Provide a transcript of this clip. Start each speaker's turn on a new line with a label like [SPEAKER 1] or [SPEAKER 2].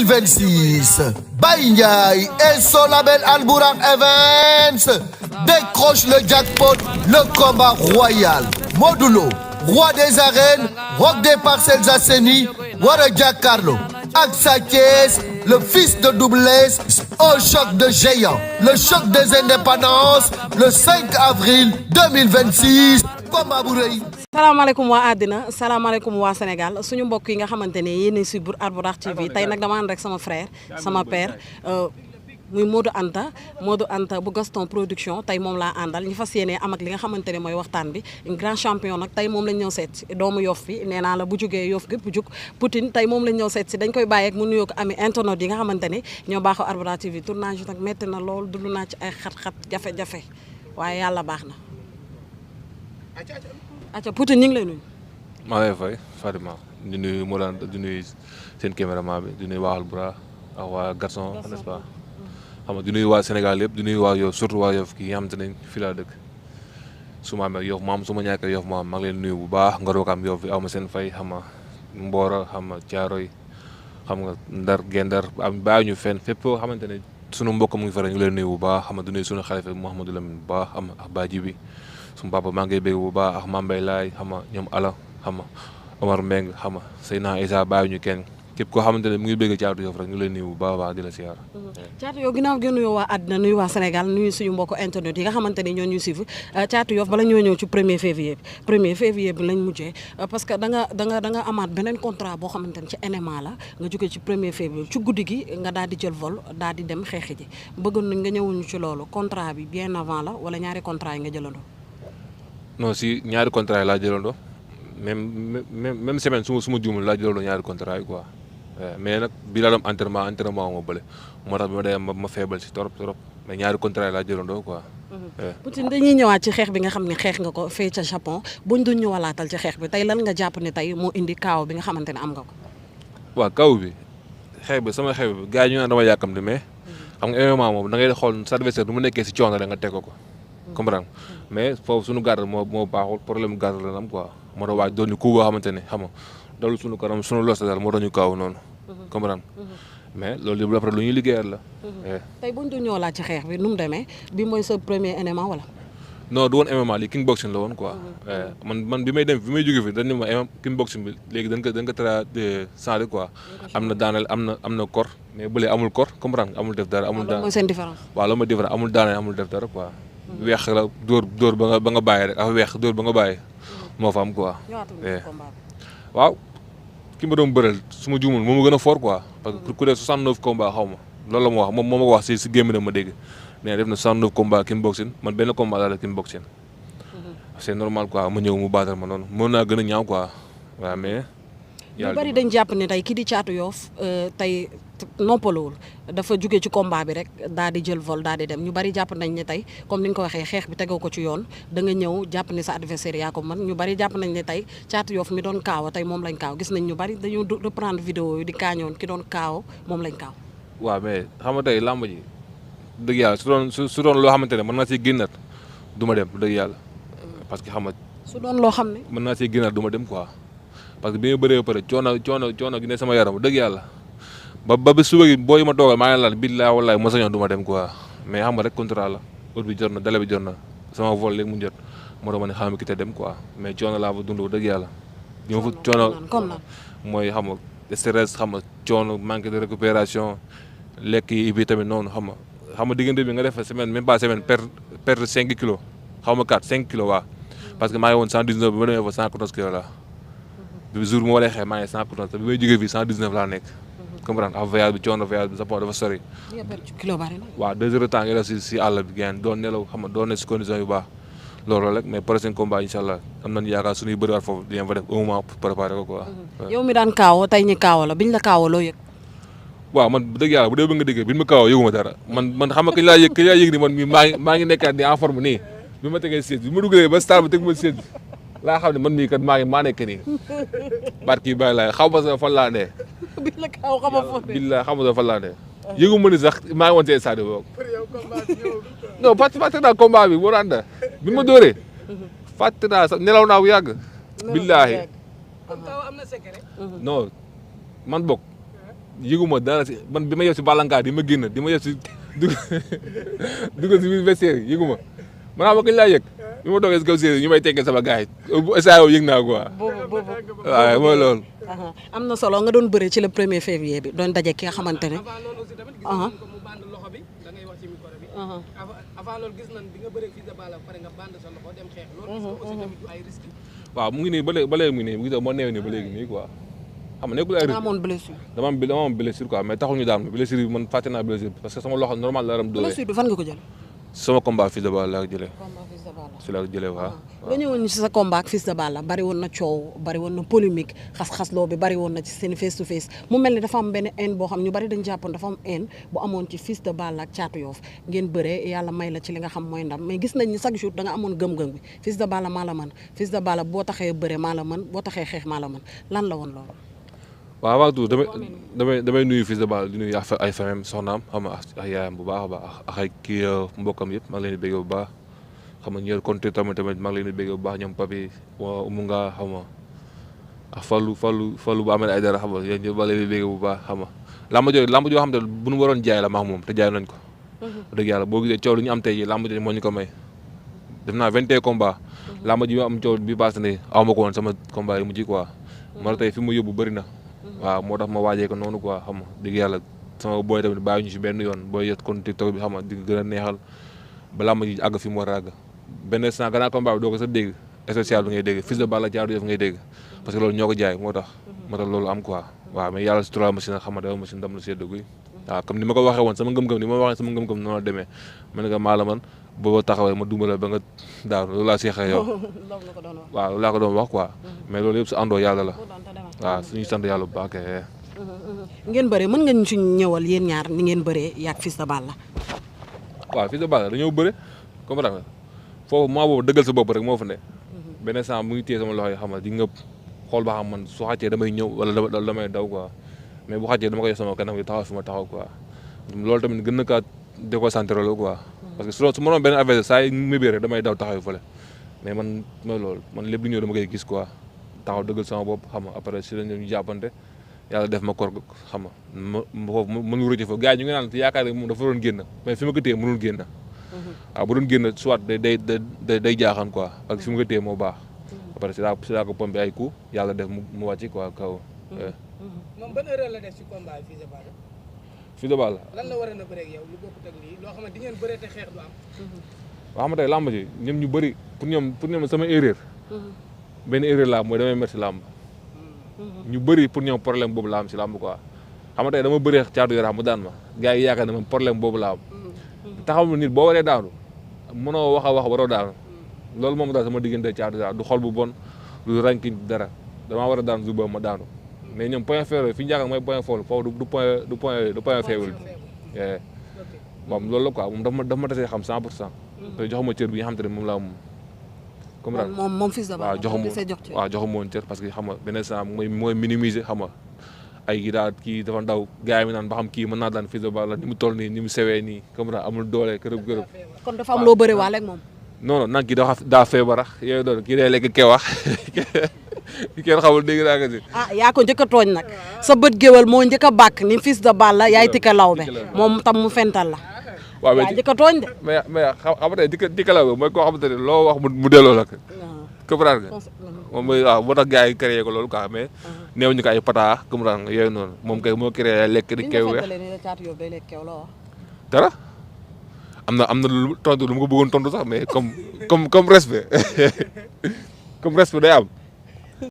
[SPEAKER 1] 2026. Baye Ndiaye et son label Albourakh Events décrochent le jackpot, le combat royal. Modou Lo, roi des arènes, roc des Parcelles Assainies, war a jàkkaarloo ak Sa Thiès, le fils de Double Less, un choc de géants, le choc des indépendances, le 5 avril 2026. combat bu rëy.
[SPEAKER 2] salaamaaleykum waa àddina salaamaaleykum waa Sénégal suñu mbokk yi nga xamante ne yéen a suivre Albourakh TV tey nag dama ànd rek sama frère sama père muy Modou Anta bu Gaston Production tey moom laa àndal ñu fas yéene am ak li nga xamante ne mooy waxtaan bi grand champion nag tey moom lañ ñëw seet si doomu Yoff bi nee naa la bu jugee Yoff gépp bu jug Poutine tey moom lañ ñëw seet si dañ koy bàyyi ak mu nuyoo ko ami internet yi nga xamante ne ñoo baaxoo Albourakh TV tournage nag métti na lool dund naa ci ay xat-xat jafe-jafe waaye yàlla baax na. acca Poutine ñu ngi lay nuyu.
[SPEAKER 3] maa ngi lay fay Fatima di nuyu Modou Anta di nuyu seen caméraman bi di nuyu waa Albourakh ak waa Gaston n'est-ce pas xam nga di nuyu waa Sénégal yëpp di nuyu waa Yoff surtout waa Yoff kii nga xamante ne fii laa dëkk su ma amee Yoff maam su ma ñàkkee Yoff maam maa ngi leen nuyu bu baax nga roog am Yoff bi aw ma seen fay xam nga Mboro xam nga Thiaroye xam nga Ndar Gendar am bàyyi ñu fenn fépp foo xamante ne sunu mbokk mu ngi fa rek ñu leen nuyu bu baax xam nga di nuyu sunu xalifa Mouhamadou Lamine bu baax xam nga ak Badji bi suma papa maa ngi bégg bu baax ak Mambay Laay xam nga ñoom ala xam nga Omar Mbeng xam nga Seydina Isa bàyyi ñu kenn képp koo xamante ne mu ngi bégg Caatu Yoff rek ñu leen nuyu bu baax baax di la siyaar.
[SPEAKER 2] Caatu Yoff ginnaaw gi nuyoo waa àddina nuyu waa Sénégal nuyu suñu mbokku internet yi nga xamante ne ñoo ñuy suivre Caatu Yoff bala ñoo ñëw ci 1er février bi lañ mujjee parce que da nga amaat beneen contrat boo xamante ne ci NMA la nga jógee ci 1er février ci guddi gi nga daal di jël vol daal di dem xeexi ji bëggoon nañ nga ñëwuñu ci loolu contrat bi bien avant la wala ñaari contrat yi nga jëlandoo.
[SPEAKER 3] non si ñaari contrat yi laa jëlandoo même semaine su ma juumul laa jëlandoo ñaari contrat yi quoi mais nag bii laa doon entraînement ma bële moo tax bi ma dee ma feebal si trop mais ñaari contrat yi laa jëlandoo quoi.
[SPEAKER 2] Poutine dañuy ñëwaat ci xeex bi nga xam ne xeex nga ko fee ca Japon buñ doon ñëwalaatal ci xeex bi tey lan nga jàpp ne tey moo indi kaaw bi nga xamante ne am nga ko.
[SPEAKER 3] waaw kaaw bi xeex bi sama xeex bi gars yi ñu naan dama yàkkamti mais xam nga MMA moom da ngay xool sa adversaire nu mu nekkee si coono rek nga teg ko. comprendre mais foofu suñu garde moo baaxul problème garde la am quoi moo tax waaj doon ñu ku boo xamante ne xam nga dalu suñu kanam suñu los daal moo tax ñu kaaw noonu comprendre mais loolu yëpp après lu ñuy liggéeyal la.
[SPEAKER 2] tey buñ doon ñëw laaj ci xeex bi nu mu demee bi mooy sa premier MMA wala.
[SPEAKER 3] non du woon MMA li king boxing la woon quoi man bi may jóge fi dañ ne ma king boxing bi léegi dañ ko tra changé quoi am na daaneel am na kor mais bële amul kor comprendre amul def dara amul daan
[SPEAKER 2] mooy seen différence.
[SPEAKER 3] waaw loolu mooy différence amul daaneel amul def dara quoi weex la dóor ba nga bàyyi rek ak weex dóor ba nga bàyyi moo fa am quoi. waaw ki ma doon bëreel su ma juumul moo ma gën a fort quoi parce que ku dee 69 combats xaw ma loolu la ma wax moom moo ma ko wax si gémmi na ma dégg mais def na 69 combats kickboxing man benn combat laa def kickboxing c'est normal quoi ma ñëw mu baatal ma noonu mën naa gën a ñaaw quoi waaw mais.
[SPEAKER 2] ñu bari dañ jàpp ne tey kii di Caatu Yoff tey noppalawul dafa jóge ci combat bi rek daal di jël vol daal di dem ñu bari jàpp nañ ne tey comme ni nga ko waxee xeex bi tegoo ko ci yoon da nga ñëw jàpp ne sa adversaire yaa ko man ñu bari jàpp nañ ne tey Caatu Yoff mi doon kaawa tey moom lañ kaaw gis nañ ñu bari dañu reprendre vidéo yi di kaañoon ki doon kaaw moom lañ kaaw.
[SPEAKER 3] waaw mais xam nga tey làmb ji dëgg yàlla su doon loo xamante ne mën naa siy génnaat du ma dem dëgg yàlla parce que xam nga.
[SPEAKER 2] su doon loo xam ne.
[SPEAKER 3] mën naa siy génnaat du ma dem quoi. parce que bi nga bëree ba pare coono gi ne sama yaram dëgg yàlla ba suba gi booy ma toogal maa ngi laan billahi wallahi ma sañoon du ma dem quoi mais xam nga rek contrat la heure bi jot na délai bi jot na sama vol léegi mu jot moo tax ma ne xam nga ki te dem quoi mais coono laa fa dund dëgg yàlla ñi ma fa coono mooy xam nga stress xam nga coono manque de récupération lekk yi bi tamit noonu xam nga diggante bi nga def semaine même pas semaine perdre 5 kilos xaw ma 5 kilos waa parce que maa ngi woon 119 bi ma demee fa 114 kilos la bi jour mu waree xeex maa ngi 114 bi may jógee fii 119 laa nekk comprendre ak voyage bi coono voyage bi Japon dafa sori. waaw 2 heures de temps nga def si àll bi gën doon nelaw xam nga doon ne si condition yu baax loolu rek mais prochain combat incha allah am nañu yaakaar suñuy bëriwaat foofu dinañ fa def un mois pour préparer ko quoi.
[SPEAKER 2] yow mi daan kaawoo tey ñi kaawoo la biñ la kaawoo loo yëg.
[SPEAKER 3] waaw man dëgg yàlla bu dee ba nga déggee biñ ma kaawoo yëguma dara man xam nga kañ laa yëg ni man mii maa ngi nekkaat ni en forme nii bi ma tegee siège bi ma dugalee ba stade bi teg ma siège bi laa xam ne man mii kat maa nekk nii barki bàyyi laay xaw ma sa fan laa ne.
[SPEAKER 2] biñ la kaaw xam nga foofu de.
[SPEAKER 3] billaay xaw ma sa fan laa ne. yëgu ma ni sax maa ngi woon see stade boobu. non fàtte naa combat bi boo ànd bi ma dóoree. fàtte naa sax nelaw naa bu yàgg. billaahi non man bokk yëguma dara si man bi ma yeb si bàllankaar di ma génn di ma yeb si dugg si biir vestiaire yi yëguma man xam nga kañ laa yëg bi ma toogee si kaw séeréer ñu may teggee sama gars yi saa yoo yëg naa quoi.
[SPEAKER 2] boobu
[SPEAKER 3] waaw mooy loolu.
[SPEAKER 2] am na solo nga doon bëre ci le 1er février bi doon daje ki nga xamante ne.
[SPEAKER 4] avant loolu gis nañ bi nga bëree Fils de Balla ba pare nga band sa loxo dem xeex loolu aussi tamit du ay risque.
[SPEAKER 3] waaw mu ngi nii ba léegi mu ngi nii moo neew nii ba léegi nii quoi xam nga nekkul ay risque.
[SPEAKER 2] amoon blessure.
[SPEAKER 3] dama am blessure quoi mais taxul ñu daan ma blessure bi man fàtte naa blessure parce que sama loxo normal la ram doole.
[SPEAKER 2] blessure bi fan nga ko jël.
[SPEAKER 3] sama combat Fils de Balla laa ko jëlee.
[SPEAKER 2] combat Fils de Balla.
[SPEAKER 3] si laa ko jëlee waaw.
[SPEAKER 2] nga ñëwoon ci sa combat ak Fils de Balla bari woon na coow bari woon na polémique xas-xasloo bi bari woon na ci seen face to face mu mel ni dafa am benn haine boo xam ñu bari dañ jàppoon dafa am haine bu amoon ci Fils de Balla ak Thiatou Yoff ngeen bëree yàlla may la ci li nga xam mooy ndam mais gis nañ ni chaque jour da nga amoon gëm-gëm bi Fils de Balla maa la mën Fils de Balla boo taxee bëree maa la mën boo taxee xeex maa la mën lan la woon loolu.
[SPEAKER 3] waaw avant tout damay nuyu Fils de Balla di nuyu ay famem soxnaam xam nga ak yaayam bu baax a baax ak ay kii mbokkam yëpp maa ngi leen di bëgg bu baax xam nga ñëw compté tamit maa ngi leen di bëgg bu baax ñoom papi umu nga xam nga ak Fallou bu amee ay dara xam nga yéen ñëpp maa ngi leen di bëgg bu baax xam nga lamb joo xam ne bu ñu waroon jaay la maax moom te jaay nañ ko dëgg yàlla boo gisee coow lu ñu am tey ji lamb ji moo ñu ko may def naa 21 combat lamb ji am coow bi passé ne aw ma ko woon sama combat yi mujj quoi moo tax tey fi mu yóbbu bëri na waaw moo tax ma waajee ko noonu quoi xam nga dëgg yàlla sama booy tamit bàyyi ñu si benn yoon booy yet kon TikTok bi xam nga di gën a neexal ba lamb ji àgg fi mu war a àgg benn instant gannaaw combat bi doo ko sa dégg spécial bi ngay dégg Fils de Balla Thiatou Yoff ngay dégg parce que loolu ñoo ko jaay moo tax loolu am quoi waaw mais yàlla si trois machine xam nga dafa machine ndam la seddu guy waaw comme ni ma ko waxee woon sama ngëm-ngëm ni ma waxee sama ngëm-ngëm noonu la demee ma ne ko maa la man booba taxawee ma dumbala ba nga daanu loolu laa seexee yow waaw loolu laa ko doon wax quoi mais loolu yëpp su àndoo yàlla la waaw suñuy sant yàlla bu baax kay.
[SPEAKER 2] ngeen bëree mën nga ñu ci ñëwal yéen ñaar ni ngeen bëree yaag Fils de Balla.
[SPEAKER 3] waaw Fils de Balla dañoo bëre comprendre nga foofu maa boobu dëggal sa bopp rek moo fa ne. benn saa mu ngi téye sama loxo yi xam nga di ngëb xool ba xam man su xàccee damay ñëw wala damay daw quoi mais bu xàccee dama koy sama kanam gi taxaw fi ma taxaw quoi loolu tamit gën na kaa déconcentré la quoi. parce que su ma doon benn affaire saa yi mébee rek damay daw taxaw fële mais man mooy loolu man lépp lu ñëw dama koy gis quoi taxaw dëggal sama bopp xam nga après si la ñu jàppante yàlla def ma kor xam nga ma foofu mënu rëcc fa gars yi ñu ngi naan yaakaar ne moom dafa doon génn mais fi ma ko téye mënul génn waaw bu doon génn soit day jaaxaan quoi ak fi ma ko téye moo baax après si laa ko pompé ay coup yàlla def mu wàcc quoi kaw.
[SPEAKER 4] moom ban erreur la def ci combat Fils de Balla.
[SPEAKER 3] Fils de Balla
[SPEAKER 4] lan la war a bëree ak yow lu bokkut ak lii loo xam ne di ngeen bëree te xeex du am.
[SPEAKER 3] waaw xam nga tey làmb ji ñoom ñu bëri pour ñoom sama erreur. benn erreur laa mooy damay mer si làmb. ñu bëri pour ñoom problème boobu la am si làmb quoi xam nga tey dama bëree Thiatou Yarakh mu daan ma gars yi yaakaar ne man problème boobu la am. taxaw nit boo waree daanu mënoo wax a wax waroo daanu loolu moom daal sama diggante Thiatou Yarakh du xol bu bon du ranking dara damaa war a daanu suba ma daanu mais ñoom point faible fi ñu yaakaar mooy point faible foofu du point faible bi moom loolu la quoi moom dafa ma tasee xam 100% te joxuma cër bi nga xam te ne moom laa moom comprendre
[SPEAKER 2] moom Fils de Balla
[SPEAKER 3] waaw joxuma woon cër parce que xam nga beneen saa mooy minimiser xam nga ay gi daal kii dafa ndaw gars yi mi naan ba xam kii mën naa daan Fils de Balla ni mu toll nii ni mu sewee nii comprendre amul doole kërëb
[SPEAKER 2] kon dafa am loo bëre waale ak moom
[SPEAKER 3] non non nag kii daa feebar yooyu doon kii day lekk kewax kenn xamul dégg naa ko si
[SPEAKER 2] yaa ko njëkk a tooñ nag sa bët géwal moo njëkk a bàkk ni Fils de Balla yaay Tika Lawbe moom tam mu fental la
[SPEAKER 3] waaw
[SPEAKER 2] yaa njëkk a tooñ de
[SPEAKER 3] mais xam nga tey Tika Lawbe mooy koo xamante ne loo wax mu delloo la comprendre nga moom mooy waaw moo tax gars yi créé ko loolu quoi mais néew ñu ko ay pata comprendre nga yooyu noonu moom kay moo créé lekk di kew weex dara am na lu tontu lu mu ko bëggoon tontu sax mais comme respect comme respect day am